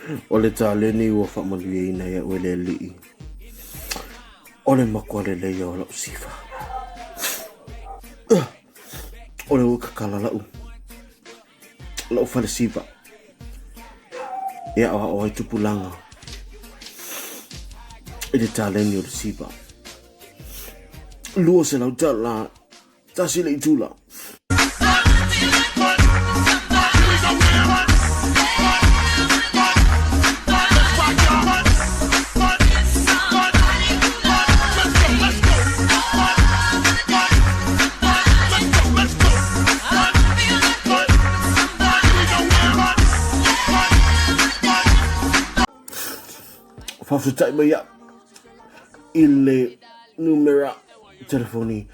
O le taleni ua faamanuiaina iaʻu e le Alii, o le matua lelei ia o lau siva. O le ua kakala lau lau fale siva e aoao ai tupulaga i le taleni o le siva. 200 tala tasi le itula. Faafetai mai au i le numera telefoni.